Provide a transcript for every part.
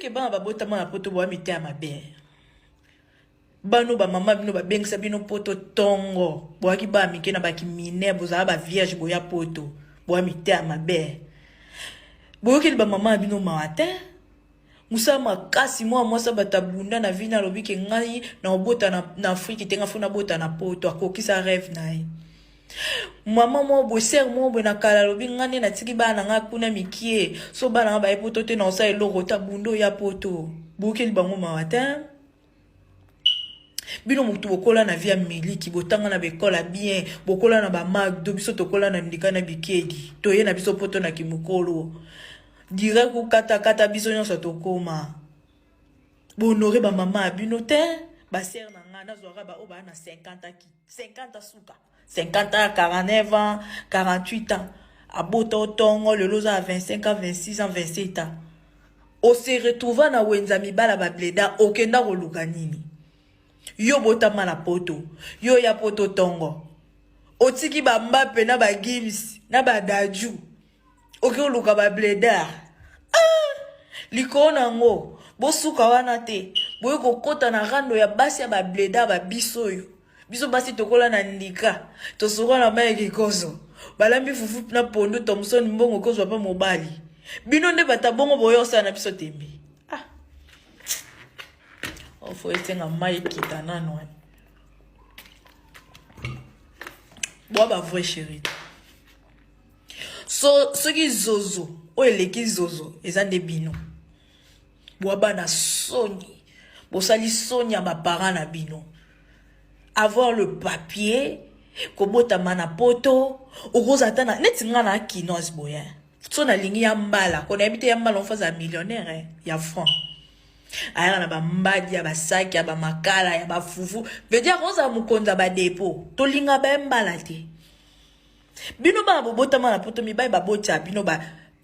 Ke bana babotama na poto boa miteya mabe. Bano ba mama bino babengisa bino poto tongo. Boaki ba mike na baki mineur bozala ba vierge boya poto. Boa miteya mabe. Boyokeli ba mama bino mawa te. Musala makasi mwa mwasi bato abunda na vie na alobi ke ngai na obota na, na Afrique te nga fo nabota na poto akokisa rêve na ye. Mama moko boye sere moko boye na kala alobi nga nde natiki bana na nga kuna mikie so bana nga baye poto te na osala eloko te abunda oya poto boyokeli bango mawa te bino motu bokola na vie ya miliki botanga na baekole ya bien bokola na bamagdo biso tokola na ndika na bikedi toye na biso poto na kimokolo direct kokatakata biso nyonso tokoma bohonore bamama ya bino te basere na ngai nazwaka baoyo baa na 50 aki 50 suka 50 ans 49 ans 48 ans abota otongo lelo oza na 25 ans 26 ans 27 ans ose retrouva na wenza mibala bableda okenda koluka nini yo botama na poto yo ya poto tongo otiki bambape na bagims na badaju oke oluka ba bledar ah! Likolo na yango bosuka wana te boye kokota na rando ya basi ya ba bledar ba biso oyo biso basi tokola na ndika tosokola na mai ya kikoso balambi fufu na pondu thomson mbongo kozwa mpe mobali bino nde bata bongo boye osala na biso tembe ah. Ofo esenga mai ekita nano wana bwa ba vrai chérie so soki zozo oyo eleki zozo eza nde bino bwa bana soni bosali soni ya baparent na bino avoir le papier kobotama na poto okozala ata na neti nga na kinoise boye so nalingi ya mbala ko nayebi te ya mbala onfa azala millionnaire eh, ya franc ayaka na bambadi ya basaki ya bamakala ya bafufu veut dire ozala mokonzi ya badepo tolinga baye mbala te Bino bana bobotama na poto mibali babotisa bino ba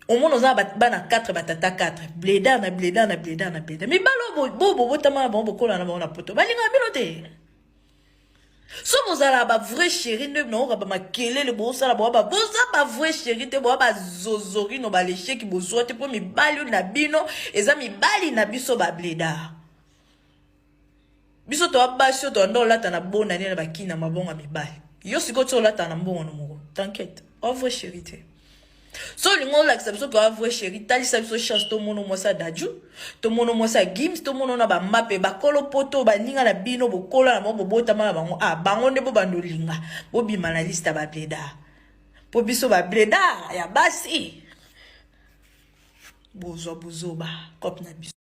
omona oza bana 4 batata 4 bledar na bledar na bledar na bledar mibali oyo bo bobotama na bango bokola na bango na poto balingaka bino te so bozala ba vrai chéri nde naoka ba makelele bosala boa ba boza ba vrai chéri te boa ba zozorino ba lecheki bozwa te mpo mibali oyo na bino eza mibali na biso ba bledar Biso toa basi oyo toanda olata na bonne année na bakini na mabongo ya mibali. Yo sikoyo ti olata na mbongo no moko. T'inquiète. Oa vrai chérie te. So olingi olakisa biso ke oa vrai chérie, talisa biso chance tomono mwasi ya Dadju, tomono mwasi ya Gims, tomono na ba Mbappe, bakolo poto, baninga na bino bokola na bango bobotama na bango. Ah, bango nde bobanda olinga. Bobima na liste ya ba bledar. Po biso ba bledar ya basi. Bozwa buzoba, cop na biso.